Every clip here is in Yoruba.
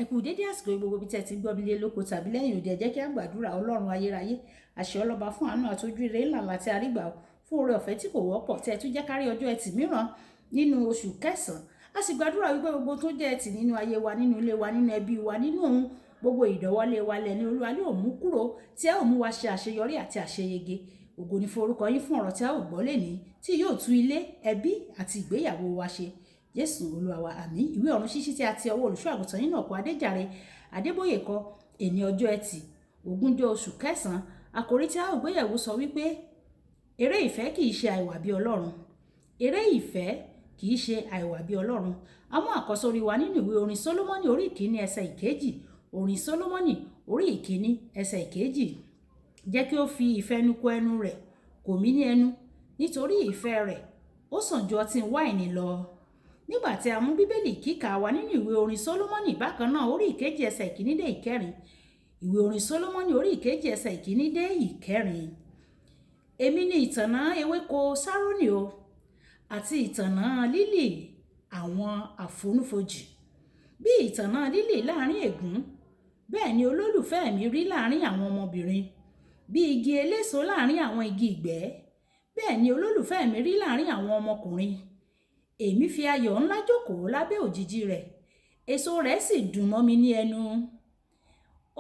Ẹ kú dédé àsìkò gbogbo bí tẹ́ ti gbọ́ mi lé lóko tàbí lẹ́yìn òde. Ẹ jẹ́ kí a gbàdúrà. Ọlọ́run ayérayé, àṣẹ ọlọ́ba fún àánú àtọ́jú ire ńlá láti àrígbà fún oore ọ̀fẹ́ tí kò wọ́pọ̀ tí ẹ tún jẹ́ kárí ọjọ́ ẹtì mìíràn nínú oṣù kẹsàn-án. A sì gbàdúrà wípé gbogbo tó jẹ́ ẹtì nínú ayé wa, nínú ilé wa, nínú ẹbí wa, nínú ohun gbogbo ìdọ́wọ́lé wa lẹ́ni Olúwa yóò mú kúrò, tí ẹ ó mú wa ṣe àṣeyọrí àti àṣeyege. Ògo ni fún orúkọ yín fún ọ̀rọ̀ tí a ó gbọ́ lénìí, tí yóò tún ilé, ẹbí àti ìgbéyàwó wa ṣe. Jésù Olúwa wa, àmín. Ìwé ọ̀run ṣíṣí tí a ti ọwọ́ olùṣọ́ àgùntàn yín náà kọ, Adéjàre Adébóyè kọ, èní ọjọ́ ẹtì, 20 oṣù kẹsàn-án. Àkòrí tí a ó gbéyẹ̀wò sọ wípé eré ìfẹ́ kì í ṣe àìwà bí Ọlọ́run. Eré ìfẹ́ kì í ṣe àìwà bí Ọlọ́run. A mú àkọ́sórí wa nínú ìwé orin Sólómọ́nì orí 1 ẹsẹ̀ 2. Orin Sólómọ́nì orí 1 ẹsẹ̀ 2. Jẹ́ kí ó fi ìfẹnukò ẹnu rẹ̀ kò mí ní ẹnu, nítorí ìfẹ́ rẹ̀ ó sàn ju ọtí wáìnì lọ. Nígbà tí a mú Bíbélì kíkà wa nínú ìwé orin Sólómọ́nì bákan náà orí 2 ẹsẹ̀ 1 dé 4. Ìwé orin Sólómọ́nì orí 2 ẹsẹ̀ 1 dé 4. Èmi ni ìtànná ewéko Sárónì o, àti ìtànná lílì àwọn àfonúfojì. Bí ìtànná lílì láàrin ègún, bẹ́ẹ̀ ni olólùfẹ́ mi rí láàrin àwọn ọmọbìnrin. Bí igi eléso láàrin àwọn igi ìgbẹ́, bẹ́ẹ̀ ni olólùfẹ́ mi rí láàrin àwọn ọmọkùnrin. Èmi fi ayọ̀ ńlá jókòó lábẹ́ òjìji rẹ̀, èso rẹ̀ sì dùn mọ́ mi ní ẹnu.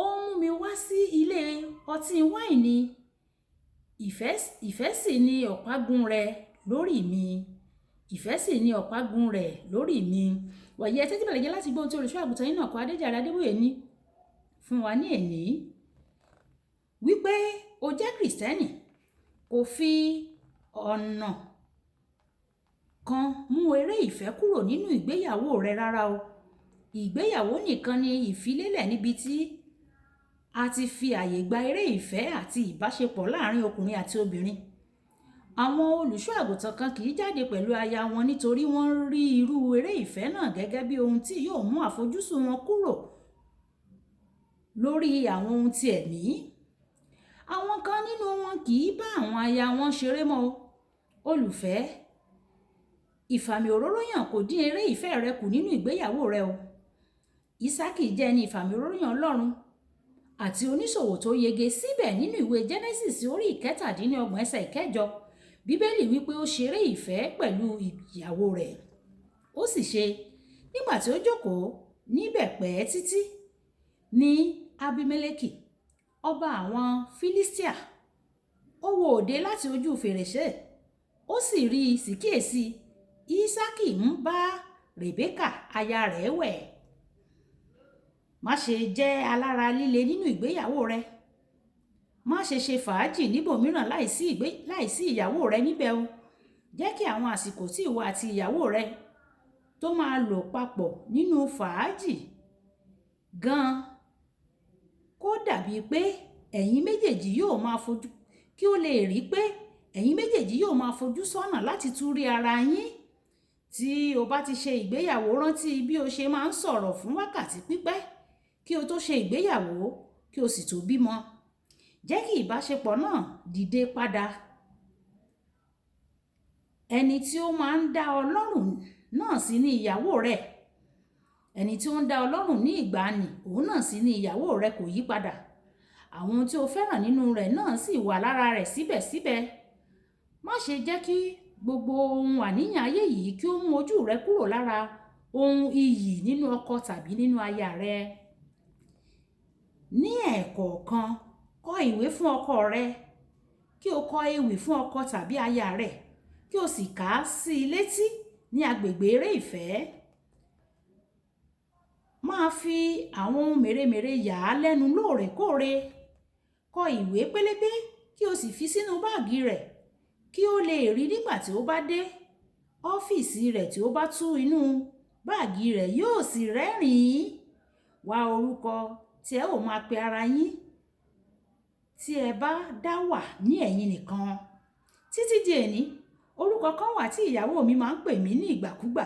Ó ń mú mi wá sí ilé ọtí wáìnì, ìfẹ́ sì ni ọ̀págun rẹ̀ lórí mi. Ìfẹ́ sì ni ọ̀págun rẹ̀ lórí mi. Wàyí, ẹ tẹ́tí bẹ̀lẹ̀ jẹ́ láti gbọ́ ohun tí olùṣọ́ àgùntàn yín náà kọ, Adéjàre Adébóyè ní fún wa ní èní. Wípé o jẹ́ Kìrìsìtẹ́nì kò fi ọ̀nà kan mú eré ìfẹ́ kúrò nínú ìgbéyàwó rẹ rárá o. Ìgbéyàwó nìkan ni ìfilélẹ̀ níbi tí a ti fi àyè gba eré ìfẹ́ àti ìbáṣepọ̀ láàrin ọkùnrin àti obìnrin. Àwọn olùṣọ́ àgùntàn kan kì í jáde pẹ̀lú aya wọn nítorí wọ́n rí irú eré ìfẹ́ náà gẹ́gẹ́ bí ohun tí yóò mú àfojúsùn wọn kúrò lórí àwọn ohun ti ẹ̀mí. Àwọn kan nínú wọn kì í bá àwọn aya wọn ṣeré mọ́ o. Olùfẹ́, ìfàmì òróró yàn kò dín eré ìfẹ́ rẹ kù nínú ìgbéyàwó rẹ o. Ísákì jẹ́ ẹni ìfàmì òróró yàn Ọlọ́run àti oníṣòwò tó yege. Síbẹ̀ nínú ìwé Genesis orí 37 ẹsẹ̀ 8, Bíbélì wípé ó ṣeré ìfẹ́ pẹ̀lú ìyàwó rẹ̀. Ó sì ṣe, nígbà tí ó jókòó níbẹ̀ pẹ́ títí ní Abimeleki, ọba àwọn Filistia, ó wo òde láti ojú fèrèsé, ó sì rí i, sì kíyèsi, Ísákì ń bá Rèbékà aya rẹ̀ wẹ̀. Má ṣe jẹ́ alára líle nínú ìgbéyàwó rẹ. Má ṣe ṣe fàájì níbòmíràn láìsí ìyàwó rẹ níbẹ̀ o. Jẹ́ kí àwọn àsìkò tí ìwọ àti ìyàwó rẹ tó máa lò papọ̀ nínú fàájì gan kó dàbí pé ẹ̀yin méjèèjì yóò máa fojú, kí ó lè rí pé ẹ̀yin méjèèjì yóò máa fojú sọ́nà láti tún rí ara yín. Tí o bá ti ṣe ìgbéyàwó, rántí bí o ṣe máa ń sọ̀rọ̀ fún wákàtí pípẹ́ kí o tó ṣe ìgbéyàwó, kí o sì tó bímọ. Jẹ́ kí ìbáṣepọ̀ náà dìde padà. Ẹni tí ó máa ń dá ọ lọ́rùn náà sì ni ìyàwó rẹ. Ẹni tí ó ń dá ọ lọ́rùn ní ìgbàanì, òun náà sì ni ìyàwó rẹ, kò yí padà. Àwọn ohun tí o fẹ́ràn nínú rẹ̀ náà sì wà lára rẹ̀ síbẹ̀síbẹ̀. Má ṣe jẹ́ kí gbogbo ohun àníyàn ayé yìí kí ó mú ojú rẹ kúrò lára ohun iyì nínú ọkọ tàbí nínú aya rẹ. Ní ẹ̀ẹ̀kọ̀ọ̀kan, kọ ìwé fún ọkọ rẹ, kí o kọ ewì fún ọkọ tàbí aya rẹ, kí o sì kà á sí i létí ní agbègbè eré ìfẹ́. Máa fi àwọn ohun mèremère yà á lẹ́nu lóòrèkóòrè. Kọ ìwé pélébé kí o sì fi sínú báàgì rẹ̀ kí ó lè rí nígbà tí ó bá dé ọ́fíìsì rẹ̀. Tí ó bá tú inú báàgì rẹ̀, yóò sì rẹ́rìn-ín. Wá orúkọ tí ẹ ó máa pe ara yín tí ẹ bá dá wà ní ẹ̀yin nìkan. Títí di èní, orúkọ kan wà tí ìyàwó mi máa ń pè mí ní ìgbàkúgbà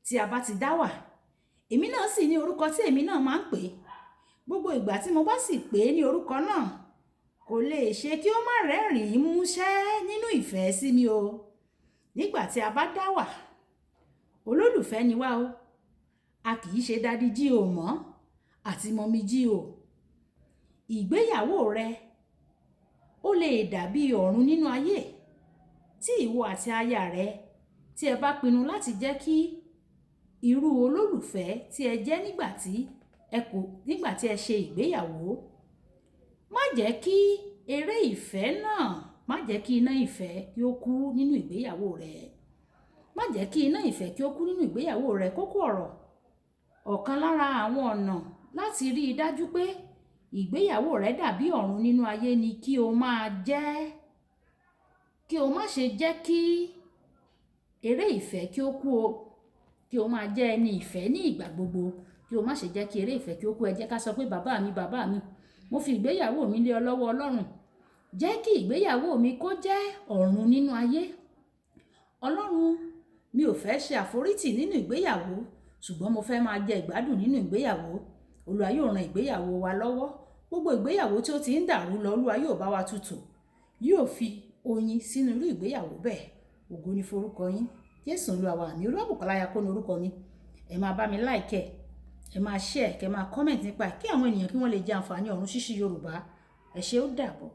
tí a bá ti dá wà. Èmi náà sì ní orúkọ tí èmi náà máa ń pè. Gbogbo ìgbà tí mo bá sì pè é ní orúkọ náà, kò lè ṣe kí ó má rẹ́rìn-ín músẹ́ nínú ìfẹ́ sí mi o. Nígbà tí a bá dá wà, olólùfẹ́ ni wá o. A kì í ṣe Daddy G.O mọ́ àti Mummy G.O. Ìgbéyàwó rẹ ó lè dàbí ọ̀run nínú ayé tí ìwọ àti aya rẹ tí ẹ bá pinnu láti jẹ́ kí irú olólùfẹ́ tí ẹ jẹ́ nígbà tí ẹ ṣe ìgbéyàwó. Má jẹ́ kí eré ìfẹ́ náà, má jẹ́ kí iná ìfẹ́ kí ó kú nínú ìgbéyàwó rẹ. Má jẹ́ kí iná ìfẹ́ kí ó kú nínú ìgbéyàwó rẹ. Kókó ọ̀rọ̀: ọ̀kan lára àwọn ọ̀nà láti rí i dájú pé ìgbéyàwó rẹ dàbí ọ̀run nínú ayé ni kí o má ṣe jẹ́ kí eré ìfẹ́ kí ó kú o, kí o máa jẹ́ ẹni ìfẹ́ ní ìgbà gbogbo. Kí o má ṣe jẹ́ kí eré ìfẹ́ kí ó kú. Ẹ jẹ́ ká sọ pé, "Bàbá mi, bàbá mi, mo fi ìgbéyàwó mi lé ọ lọ́wọ́. Ọlọ́run, jẹ́ kí ìgbéyàwó mi kó jẹ́ ọ̀run nínú ayé. Ọlọ́run, mi ò fẹ́ ṣe àforítì nínú ìgbéyàwó, ṣùgbọ́n mo fẹ́ máa jẹ ìgbádùn nínú ìgbéyàwó." Olúwa yóò ran ìgbéyàwó wa lọ́wọ́. Gbogbo ìgbéyàwó tí ó ti ń dàrú lọ, Olúwa yóò bá wa tutù, yóò fi oyin sínú irú ìgbéyàwó bẹ́ẹ̀. Ògo ni forúkọ yín, Jésù Olúwa wa. Àmín. Olúwabùkọ́lá Ayakóni orúkọ mi. Ẹ máa bá mi like, ẹ máa share, kẹ máa comment nípa ẹ̀, kí àwọn ènìyàn kí wọ́n lè jẹ àǹfààní Ọ̀run Ṣíṣí Yorùbá. Ẹ ṣé, ó dàbọ̀.